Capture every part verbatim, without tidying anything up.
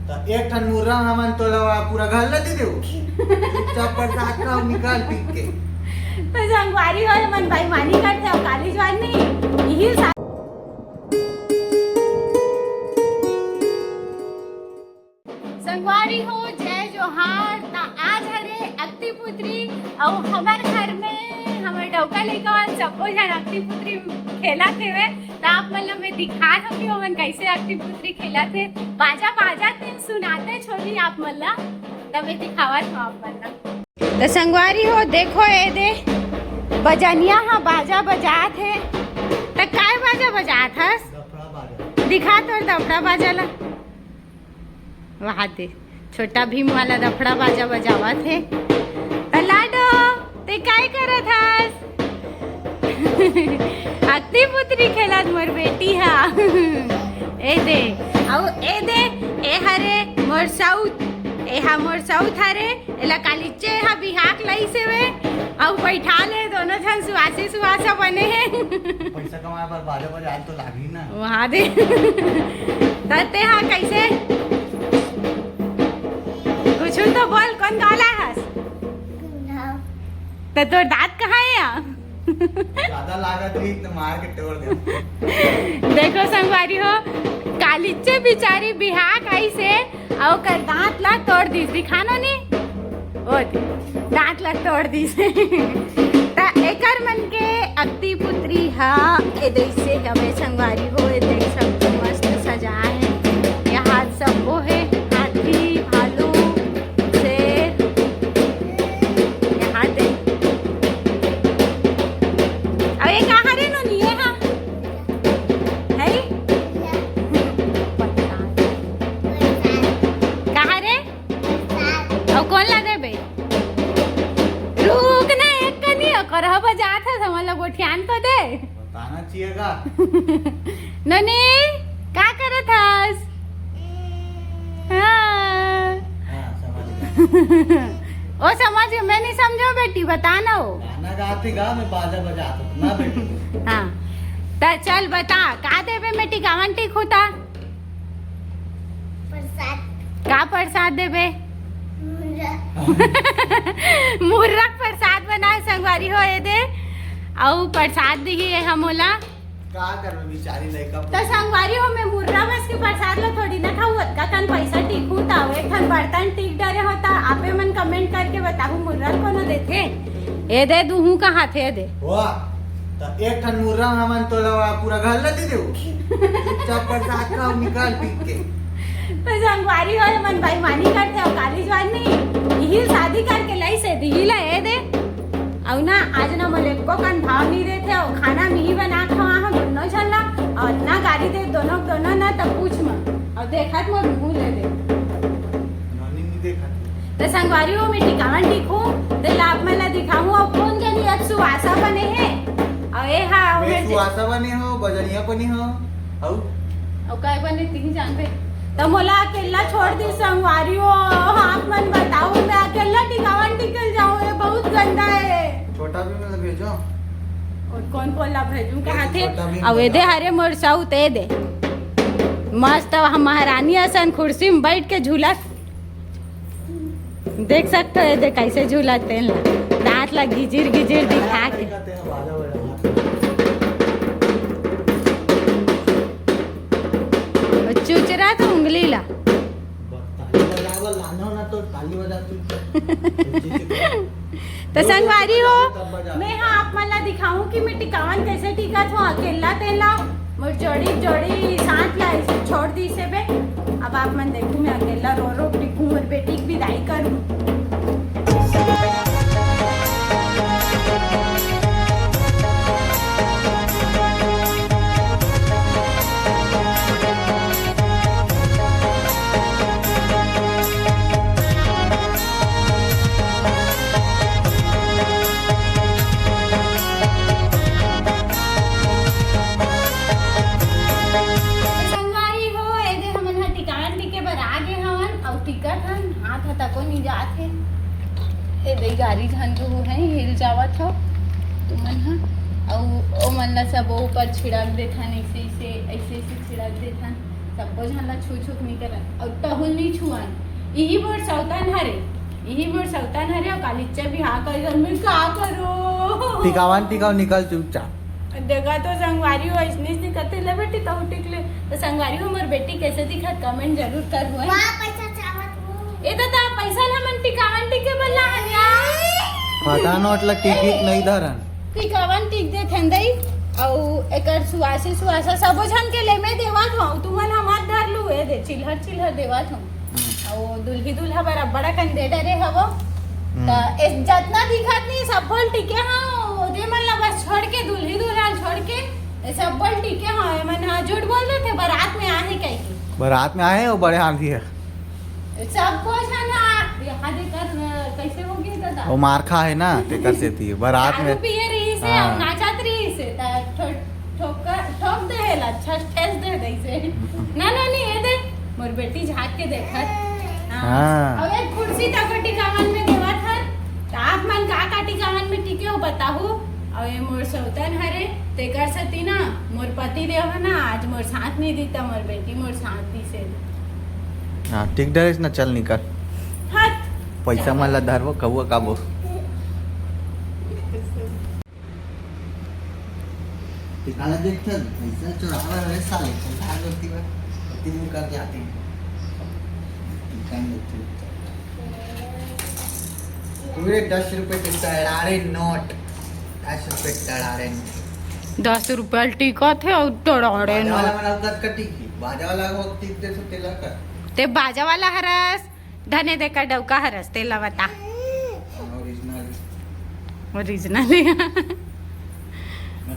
त एक ठन मुर्रा हमन तोला पूरा घर ल दे देबो। चुपचाप प्रसाद खा अउ निकल पी के। त संगवारी हो, हमन बेईमानी करथे अउ काली ज्वार नहीं, यही सा- संगवारी हो, जय जोहार। त आज हरे अक्ति पुतरी अउ हमर घर में हमर डौका लइका मन सबो झन अक्ति पुतरी खेलत हेवे। त आप मन ल मैं दिखात हूँ कि ओमन कैसे अक्ति पुतरी खेलत हे। बाजा बाजत हे, सुनाते छोरी आप मन ल, त मैं दिखावत हूँ आप मन ल। त संगवारी हो, देखो ए दे बजनिया ह बाजा बजात हे। त काय बाजा बजात हस? दफड़ा बाजा। दिखा तोर दफड़ा बाजा ला। वहा दे, छोटा भीम वाला दफड़ा बाजा बजावत हे। त लाडो, ते काय करत हस? अक्ति पुतरी खेलत मोर बेटी हा। ए दे, अउ ए दे, ए हरे मोर सउत, ए हा मोर सउत हरे, एला कालीचे हा बिहाक लइस हेवे, अउ बैठा ले दोनों झन सुवासी सुवासा बने हे। पैसा कमाए बर बाजा बजाए तो लागही ना। वहा दे। त ते हा कैसे? कुछु तो बोल, कौन गाँव ला हस? त तोर दांत कहाँ हे या? ज्यादा लागत रही तो मार के तोड़ दे। देखो संगवारी हो, कालीचे बिचारी बिहाक आइस हे, अउ ओकर दांत ला तोड़ दिस। दिखा नोनी, ओ दे, दांत ला तोड़ दिस। त एकर मन के अक्ति पुतरी हा ए दइसे हवे संगवारी हो, ए दे सबको मस्त सजाए हे। यहाँ सबो हे, हाथी, भालू, शेर, यहाँ दे। अउ ये कहाँ रे नोनी, ये हा? है? कहाँ रे? अउ कौन ला देबे? रुक ना, एक कनी ओकर ह बजात हे, हमन ला गोठियान तो दे। बताना चाहिए का? ननी, का करत हस? हाँ। हाँ, समझ गया। ओ समझ गया, मैं नहीं समझो बेटी, बता ना हो। गाना गाते गा, मैं बाजा बजाता हूँ ना बेटी। हाँ, त चल बता, का देबे में टिकावन टिक होता? प्रसाद। का प्रसाद देबे? मुर्रा। मुर्रा के प्रसाद बनाए संगवारी हो ए दे, अउ प्रसाद दिही ए हमोला। का करबे बिचारी लइका। त संगवारी हो, मैं मुर्रा बस के प्रसाद ला थोड़ी ना खाऊ, अतका कन पैसा टिकू त एक ठन बर्तन टिक डरे हो त आपे मन comment करके बताहू मुर्रा कोनो देथे। ए दे दुहू कहाथे दे। वाह, त एक ठन मुर्रा हमन तोला पूरा घर ला दे देबो। चुपचाप प्रसाद खा अउ निकल पी के। त संगवारी हो, मन बेईमानी करथे अउ काली ज्वार नहीं, इही शादी करके लइस हे दिही ला ए दे। अउ ना, आज ना मोला एको कन भाव नहीं देथे, अउ खाना मिही बना खवा हम दोनों झन ला, अउ इतना गारी दे दोनों दोनों ना, तब पूछ मत। अउ देखत मोर मुंह ले दे। नानी नहीं देखत। त संगवारी हो, मैं टिकावन टिकू, ते ला आप मन ला दिखाहूं, अउ कौन जनी आज सुवासा बने हे, अउ ए हा, मैं मैं सुवासा बने हो, बजनिया बने हो, अउ अउ काय बने तिही जानबे। त मोला अकेला छोड़ दी संगवारी हो, आप मन बताओ, मैं अकेला टिकावन टिकल जाऊं, ये बहुत गंदा है। छोटा भी मतलब भेजो। और कौन कोन ला भेजूं, कहा थे? छोटा भी अउ ए दे, मतलब हरे मोर सउत ए दे, मस्त हम महारानी असन कुर्सी में बैठ के झूलत। देख सकते हो, ये देख कैसे झूलत हे, दांत ला गिजिर गिजिर दिखा के। वो चुचरा तो उंगली ला। ताली बजावल लानो ना तो ताली बजा तू। त संगवारी हो, मैं हा आप मन ला दिखाऊं कि मैं टिकावन कैसे टिकत हूँ अकेला तेला। मोर जोड़ी जोड़ी साथ ला ऐसे छोड़ दी से बे। अब आप मन देखू, मैं अकेला रो रो टिकू, मोर बेटी की विदाई करूँ। संगवारी हो, एदे हमन ह टिकावन टिके बर आ गे हवन, अउ टिकट हन, हाथ ह तको नी जात हे। एदे गाड़ी झन तो है, हिल जावत हो तुमन ह। अउ ओमन ला सब ऊपर छिड़क देथन, ऐसे, ऐसे, ऐसे, ऐसे छिड़क देथन। सब्बो झन ला छू छू के निकलन, अउ तहूँ ल नी छुअन। इही मोर सौतन हरे, इही मोर सौतन हरे, अउ कालीच बिहाव कर जन, मैं का करो? टिकावन टिकाव, निकल चुपचाप। देखा तो संगवारी हो, अइसने अइसने करथे। ले बेटी, तहूँ टिक ले। तो संगवारी हो, मोर बेटी कइसे दिखत, comment जरूर करहू। वाह, पैसा चाहत हूँ। ए दादा, पैसा ला मन टिकावन टिके बर लाहन यार। पता नोट ला टिकिट नहीं धरन। टिकावन टिक देथन दई, अउ एकर सुवासी सुवासा सबो झन के ले में देवत हूँ, तुमन हमर धर लू, ए दे, चिल्हर चिल्हर देवत हूँ। हम्म। अउ दुल्ही दुल्हा बर अब्बड़ अकन दे डरे हवो। हम्म। त ए जतना दिखत नहीं, सब्बो ल टिके हूँ, ओदे मन ला बस छोड़ के, दुल्ही दुल्हा ल छोड़ के, ए सब्बो ल टिके हूँ। एमन ह झूठ बोल देथे, बारात में आहे कहिके। बारात में आहे, वो बड़े हाथी है। सबको झन ह, यहाँ देकर, अ, कैसे हो गए दादा? वो मार खा है ना, तेकर सेती। बारात दारू में पिए रहिस हे, हाँ। अउ नाचत रहिस हे, त ठो-, ठोकर, ठोक दे हे ला, अच्छा ठेस दे दे इसे। ना, ना, नहीं, ये दे, मोर बेटी झाँक के देखत। हाँ। हाँ। अउ एक कुर्सी तको टिकावन में देवत हन, त आप मन का का टिकावन में टिके हो बताहू। अउ ये मोर सौतन हरे, तेकर सेती ना, मोर पति देव ह ना, आज मोर साथ नहीं दीता, मोर बेटी मोर साथ दीसे। हाँ, ठीक डरेस ना, चल निकल। हट। पैसा मन ला धरबो, कौआ काबो। टिकाला देख चल, पैसा चोरावा है साले, चल भाग होती बात, होती मुँह कर जाती है। टिकाला देख चल। पूरे दस रुपए के टड़ाड़े नोट, दस रुपए टड़ाड़े नोट। दस रुपया ल टिकत हे अउ टड़ाड़े बाजा वाला नोट। मन अउ कतका टिकी? बाजा वाला वो टिक दे तो तेला कर। ते बाजा वाला हरस, धने दे का डौका हरस, तेला बता। हाँ, ओरिजिनल। ओरिजिनल हे। मैं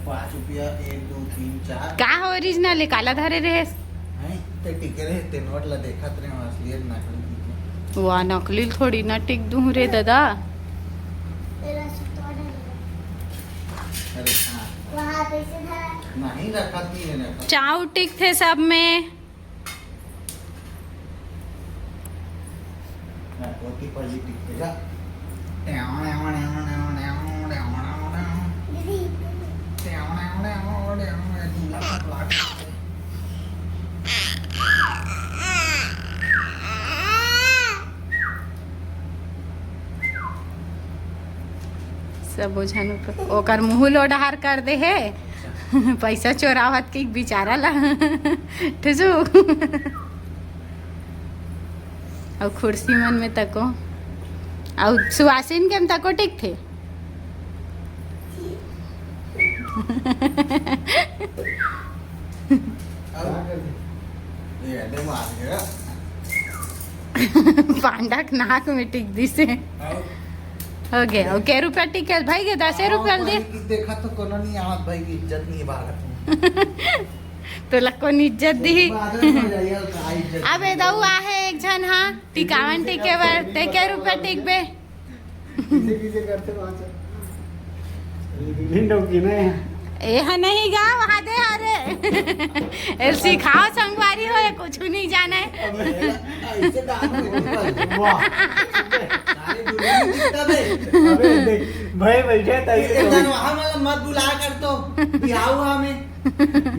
पाँच रुपया, एक, दो, तीन, चार। का हो ओरिजिनल हे? काला धरे रेहेस? नहीं, ते टिके रहे, ते नोट ला देखत रहे, असली नकली टिके। वाह, नकली थोड़ी ना टिक दूँ रे दादा। अरे हाँ। वहाँ पे से धरा। नहीं, रखत नहीं है, रखत। चाउ टिक थे सब में। ना, वो की पहली टिक थे जा। दीदी। सबो झन ओकर, ओकर मुँह लो डहार कर दे हे। पैसा चोरावत के बिचारा ला। ठुसू। अउ खुर्सी मन में तको, अउ सुवासिन के म तको टिक थे। पांडा के नाक में टिक दिसे। हो गे, अउ के रुपया टिक हे भाई? के दसे रुपया दे। देखा तो कोनो नहीं आवत भाई, की इज्जत नहीं बागत। तोला कोन इज्जत दिही? बादल में जाइए, का इज्जत? अबे दऊ आहे एक झन हा, टिकावन टिके बर, ते के रुपया टिकबे? पीछे पीछे करते बात। दुल्हन डौकी ना। ए हा नहीं गा, वहाँ दे, अरे। ए सिखाओ संगवारी हो, ये कुछ नहीं जाना है। अबे, ऐसे कहाँ पे बोल रहा है? वाह। सारे दुल्हन दिखता बे। अबे देख, भाई बैठे था ये तो। दरवाहा वाला मत बुलाया कर तो, बिहाव हुआ में।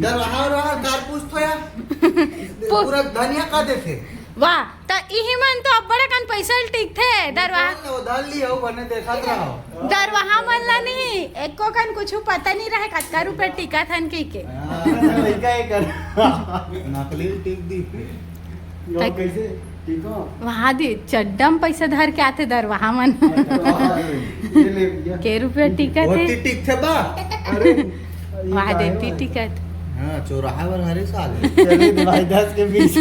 दरवाहा और वहाँ कार पूछ तो यार। पू- पूरा धनिया का देखे। वाह, त इही मन तो अब्बड़ अकन पैसा ल टिकथे दरवाहा। वो धर ली हो, बने देखत रहो। दरवाहा मन ला नहीं, एको कन कुछ पता नहीं रहे, कतका रुपया टिकत हन कहिके। हाँ, लइका ये कर। नकली टिक दी। लोग तक- कैसे? ठीक हो? वहाँ दे, चड्डम पैसा धर के आथे दरवाहा मन। अच्छा, ये ले भैया। के रुपया टिकत वो हे? टिक टिक थे बा। अरे, ये वहाँ का दे, है टी भाई? टिकट। हाँ, चौराहा पर हरे साल है। चलिए तो भाई, दस के बीस।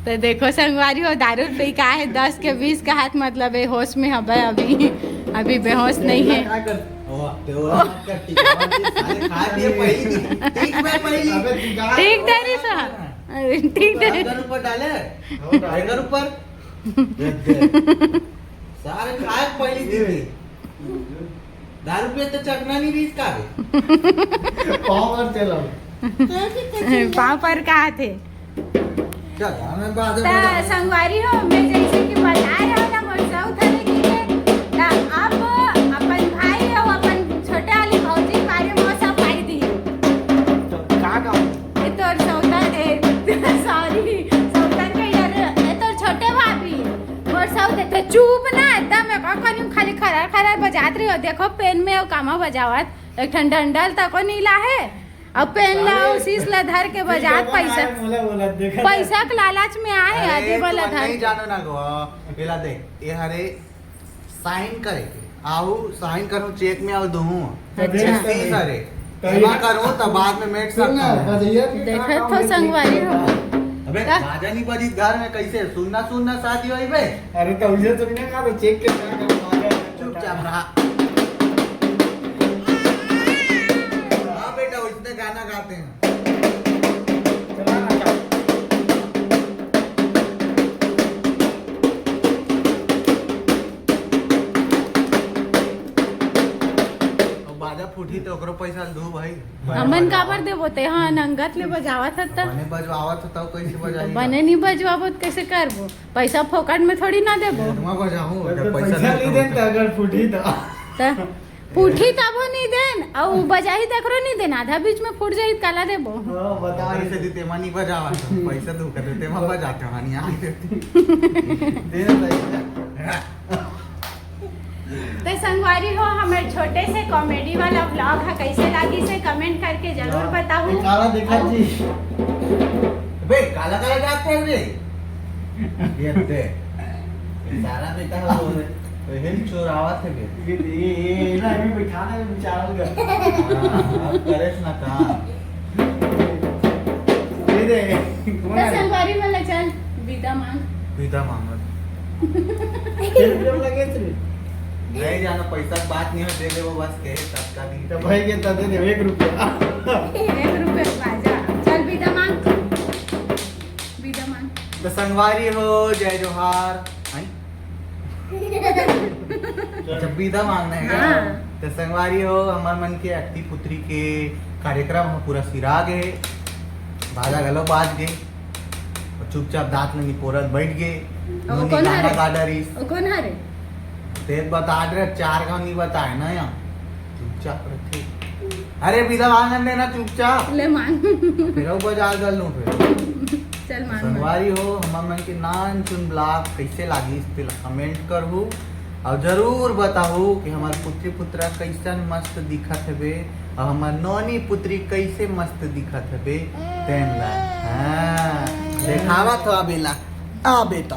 तो देखो संगवारी हो, दारू पी का है, दस के बीस का हाथ, मतलब है होश में हबे अभी, अभी बेहोश नहीं है। क्या कर? ओ, ते वो का टिकट सारे खा लिए पहली। ठीक बे पहली। अबे, तू कहाँ ठीक दे रही सा। अरे, ठीक है। घर ऊपर डाले? हाँ, डाले। घर ऊपर? दे, दे। सारे खाए पहली दिन ही। दारू पे तो चखना नहीं रीस का है। पाँव पर चलो। पाँव पर का थे? चल, हमें बाद में त बता। संगवारी हो, मैं जैसे कि बता रहे हो ना, मोर सौत हरे की के, त अब अपन भाई हो, अपन छोटे वाली भौजी के बारे में सब पाई दी। तो का गाँव? ये तोर सौता, ए, चुप ना, एकदम एक कनिम खाली खरार खरार बजात रही हो। देखो पेन में अउ कामा बजावत, एक ठन डंडल तको नीला है, अब पेन ला अउ शीश ला धर के बजात पैसा, पैसा के लालच में आए है। अरे, आदि वाला धर नहीं के। जानो ना गो, एला देख, ये हरे साइन करे के, आऊ साइन करूँ चेक में आऊ दूँ। अच्छा। शीश हरे, एमा करूँ त बाद में मेट सकता हूँ। देखत हो संगवारी हो। अबे का? बाजा नहीं बजी घर में, कैसे सुन्ना सुन्ना शादी होई बे? अरे तो उसे सुनने का तो चेक के क्या करो, बाजा है। चुपचाप रहा। हाँ बेटा, इसने गाना गाते हैं। चला ना, चल। अब बाजा फूटी तो ओकरो पैसा दू भाई। हमन काबर देबो? ते हाँ, नंगत ले बजावत हत त। बने बजवावत हत, तब कैसे बजाई? बने नहीं बजवाबो त कैसे करबो? पैसा फोकट में थोड़ी ना देबो। मैं बजाऊँ, तो जब पैसा पैसा नहीं देता हूँ। देता, अगर फूटी तो। त फूटी तबो नहीं देन, अउ बजाही तकरो नहीं देन, आधा बीच में फूट जाही त काला देबो। हाँ, बता कैसे रही। दी तेमा नहीं बजावा, पैसा तो कर देते, वहाँ बजाते हो, नहीं आने देते। दे देता है। तो संगवारी हो, हमर छोटे से कॉमेडी वाला व्लॉग है, कैसे लागी से कमेंट करके जरूर बताहू। काला देखा जी। बे, काला काला जाते हैं बे। ये दे। सारा बेटा हो रे। तो हिल चोरावा थे बे। ये, ये, ये, ये ना, अभी बिठा दे, बेचारा उधर। हाँ, अब करेस ना काम। ये दे। कौन तो है? संगवारी वाला चल, विदा मांग। विदा मांगत। फिर जब लगे थे। नहीं जाना, पैसा की बात नहीं हो, दे दे वो बस, कहे तब का नहीं। तो भाई के दे दे एक रुपया। एक रुपया बाजा। चल विदा मांग। विदा मांग। तो संगवारी हो, जय जोहार। हैं? अच्छा, विदा मांगना है क्या? हाँ। तो संगवारी हो, हमार मन के अक्ति पुत्री के कार्यक्रम ह पूरा सिरा गे, बाजा घलो बाज गे, और चुपचाप दांत में निपोरत बैठ गे। वो नोनी कौन गाना हरे? गा डरिस। वो कौन हरे? ते बता दे, चार गाँव नहीं बताए ना यहाँ। चुपचाप रखे। अरे विदा मांगन देना चुपचाप। ले मांग। फिर वो बजा गल नो फिर। चल मांग, मांग। संगवारी हो, हमर मन के नान चुन ब्लॉग कैसे लागिस तेला कमेंट करहू, और जरूर बताहू कि हमार पुत्री पुत्रा कैसन मस्त दिखत हवे, और हमार नौनी पुत्री कैसे मस्त दिखत हवे, तेन ला। हाँ, देखावत हो अबेला। आ बेटा।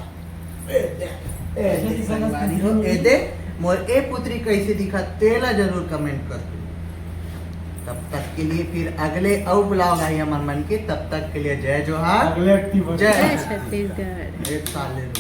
ए दे, ए दे, संगवारी हो, ए दे, मोर ए पुत्री कैसे दिखत, तेला जरूर कमेंट कर दू। तब तक के लिए फिर अगले अउ ब्लॉग आई हमर मन के, तब तक के लिए जय जोहार, अगले अक्ति बोल। जय जय छत्तीसगढ़। एक साल ले लो।